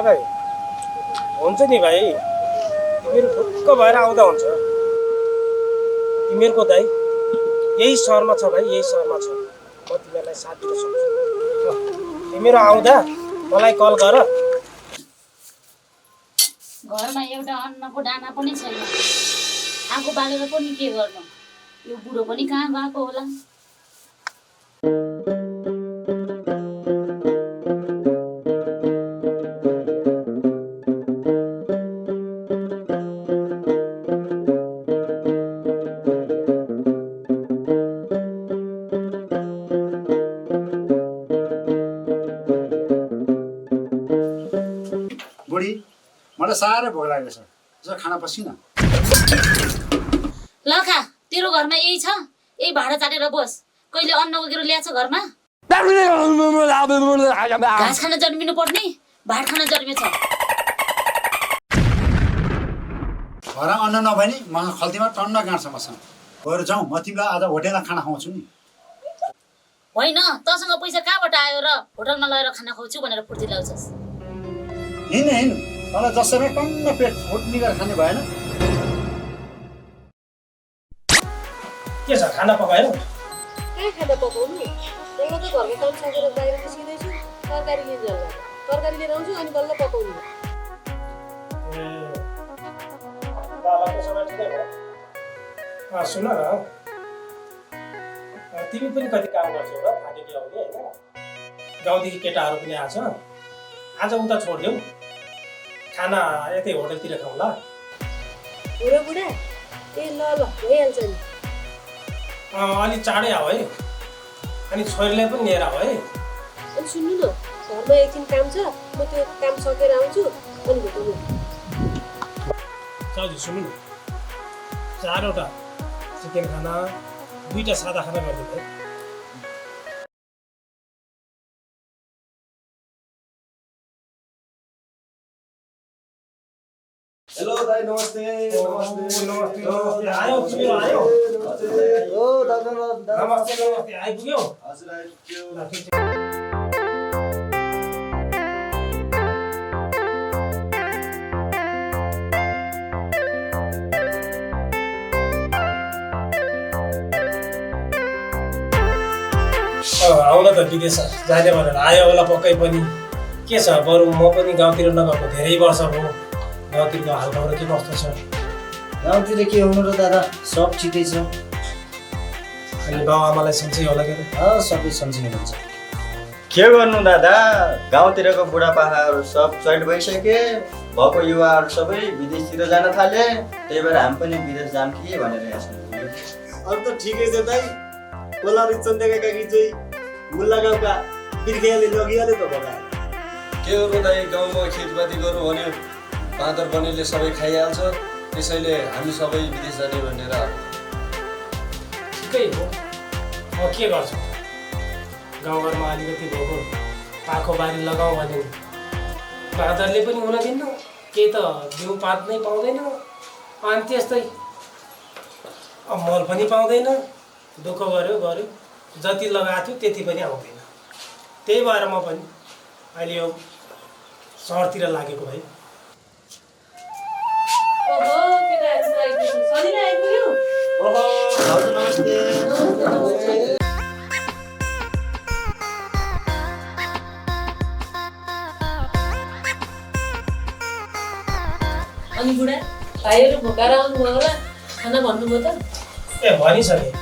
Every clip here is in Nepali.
भाइ हुन्छ नि भाइ, तिमीहरू ढुक्क भएर आउँदा हुन्छ। तिमीहरूको दाइ यही सहरमा छ भाइ, यही सहरमा छ। म तिमीहरूलाई साथ दिन सक्छु। तिमीहरू आउँदा मलाई कल गर। घरमा एउटा अन्नको दाना पनि छैन, आगो बालेर पनि के गर्नु? यो बुढो पनि कहाँ गएको होला? बुढी मलाई साह्रै भोक लागेको छ, यसो खाना पसिन। ल खा, तेरो घरमा यही छ, यही भाडा चाटेर बस। कहिले अन्न बोकेर ल्याएछ घरमा? घाँस खान जन्मिनु पर्ने, भात खान जन्मेछ। घर अन्न नभए नि मसँग खल्तीमा टन्न गाँड्छ मसँग। गएर जाउँ, म तिमीलाई आज होटेलमा खाना खुवाउँछु नि। होइन, तँसँग पैसा कहाँबाट आयो र होटलमा लगेर खाना खुवाउँछु भनेर फुर्ती ल्याउँछस्? हिँड्नु हिँड्नु, मलाई जसरी टन्न पेट फुट्ने गरेर खाने भएन। के छ, खाना पकायो? कहाँ खाना पकाउनु? त्यही त घरको काम सकेर बाहिर निस्किँदैछु, तरकारी लिएर जानु। तरकारी लिएर आउँछु अनि बल्ल पकाउनु। बाबाको समय ठिकै भयो। सुन न, तिमी पनि कति काम गर्छौ र थाकेकी आउने होइन? गाउँदेखि केटाहरू पनि आछ। आज उता छोडिदेऊ, खाना यतै होटलतिर खाउँला। बुढा बुढा ए ल ल भइहाल्छ नि। अलि चाँडै आऊ है, अनि छोरीलाई पनि लिएर आऊ है। अनि सुन्नु न, घरमा एकछिन काम छ, म त्यो काम सकेर आउँछु अनि भेटौँ। चाउजी सुन्नु न, 4वटा चिकन खाना, 2टा सादा खाना गरिदिनु है। हेलो दाइ, नमस्ते। नमस्ते। आयो तिमीहरू आयो? हो दादा, नमस्ते आइपुग्यो? हजुर आइपुग्यो। ल ठिक छ। आउन त विदेश जाने भनेर आयो होला पक्कै पनि। के छ, बरु म पनि गाउँतिर नगएको धेरै वर्ष भयो। गाउँतिरको हालखबर के कस्तो छ? गाउँतिर के हुनु र दादा, सब ठिकै छ। अनि बाबुआमालाई सन्चै होला के? सबै सन्चै हुनुहुन्छ। के गर्नु दादा, गाउँतिरको बुढापाकाहरू सब चैट भइसके, भएको युवाहरू सबै विदेशतिर जान थाले। त्यही भएर हामी पनि विदेश जाम कि भनेर यहाँ। अब त ठिकै छ दाइ। कोला रिचन्देका काकी चाहिँ मुल्ला गाउँका बिर्खेले लगिहाल्यो त भगाएर। के हो दाइ, गाउँमा खेतपाती गरौँ भने बाँदर बनेले सबै खाइहाल्छ, त्यसैले हामी सबै विदेश जाने भनेर। ठिकै हो, म के गर्छु? गाउँघरमा अलिकति भएको पाखो बारी लगाउँ भने बाँदरले पनि हुन दिन्न, केही त बिउ पात नै पाउँदैन। अनि त्यस्तै मल पनि पाउँदैन। दुःख गऱ्यो, जति लगाएको थियो त्यति पनि आउँदैन। त्यही भएर म पनि अहिले यो सहरतिर लागेको भाइ। ओहो केटाहरू त आइपुग्यो। सजिलो आइपुग्यो। ओहो हजुर नमस्ते। अनि बुढा भाइहरू भोकाएर आउनुभयो होला, खाना भन्नुभयो त? ए भनिसकेँ,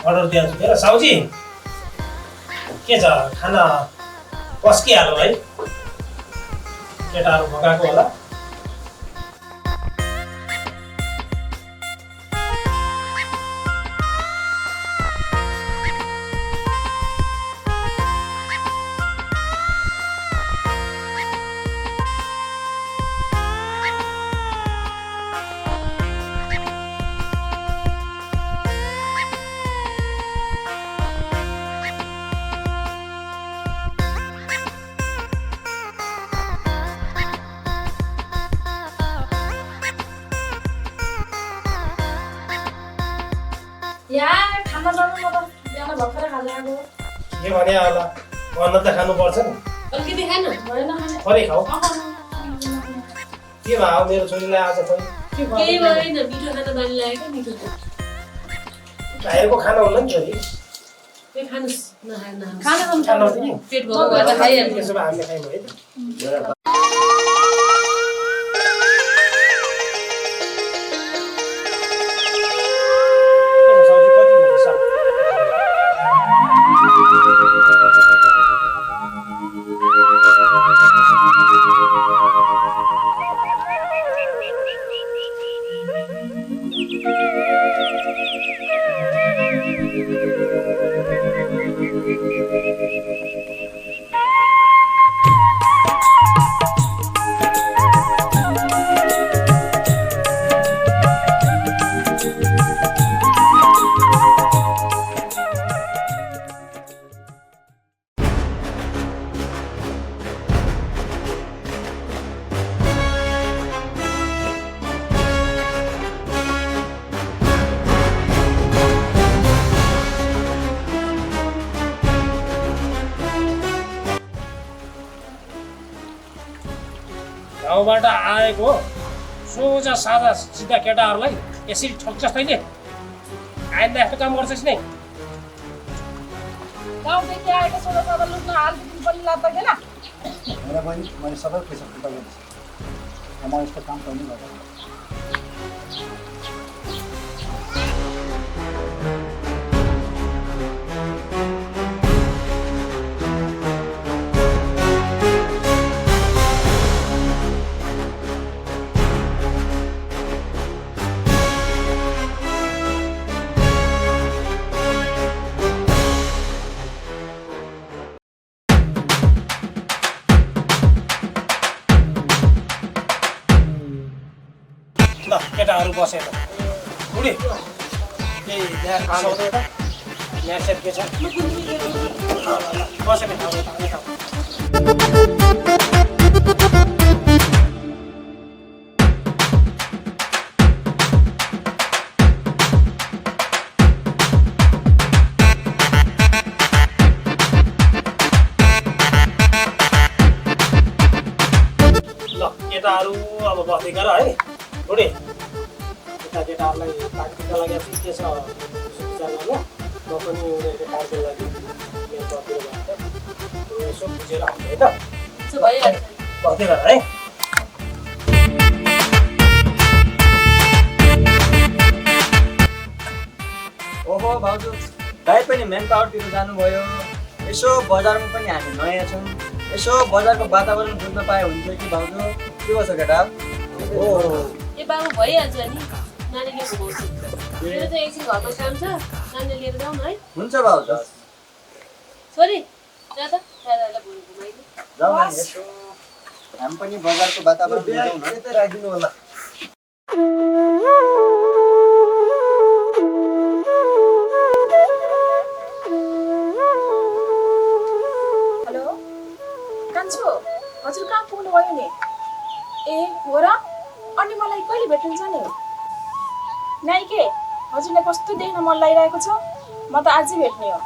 अर्डर दिइहाल्छु। फेर साउजी के छ, खाना पस्किहाल्यो भाइ। केटाहरू भगाएको होला। यार खाना बनाउनु म त बिहान भर्खर खाजा आएको। के भने होला, अन्न त खानुपर्छ नि। अलिकति खानु भएन खाने। थोरै खाऊ। के भयो मेरो छोरीलाई आज खोइ के केही भयो भएन, मिठो खाना बानी लागेको मिठो बाहिरको खाना होला नि छोरी त्यही खानुहोस् नखाए खाना खानु तिमी पेट भएर गएर खाइहाल्नु त्यसो भए हामीले खायौँ है त सब्जी कति हुन्छ गाउँबाट आएको सोझा सादा सिधा केटाहरूलाई यसरी ठग्छस् तैँले आइन्दा यस्तो काम गर्छस् नै गाउँदेखि आएको सोह्र सभा लुट्न हालिदिनु पनि लाग्दैन मेरा बहिनी मैले सबै पैसा फिर्ता गर्दैछु म यस्तो काम पनि गर्दैन ल केटाहरू बसेर बुढी त्यही यहाँ खानु त यहाँ सेट के छ बसेर खाऊ ल केटाहरू अब बस्दै गर है बुढी केटाहरूलाई पार्टीका लागि के छ विचार गर्नु म पनि उनीहरूको पार्टीको लागि मेरो तर्फबाट यसो बुझेर आउँछु है त त्यसो भइहाल्छ बस्दै गर है ओहो भाउजू दाइ पनि मेन पावरतिर जानुभयो यसो बजारमा पनि हामी नयाँ छौँ यसो बजारको वातावरण बुझ्न पाए हुन्थ्यो कि भाउजू के भन्छ केटा ओ ए बाबु भइहाल्छ नि नानी लिएको भाउजू मेरो त एकछिन घरमा काम छ नानी लिएर जाउँ न है हुन्छ भाउजू छोरी जा त दादालाई भोलि घुमाइदिउँ जाउँ न यसो हामी पनि बजारको वातावरण बुझौँ न यतै राखिदिनु होला हेलो कान्छो हजुर कहाँ पुग्नुभयो नि ए हो र अनि मलाई कहिले भेटिन्छ नि नाइ के हजुरलाई कस्तो देख्न मन लागिरहेको छ म त आजै भेट्ने हो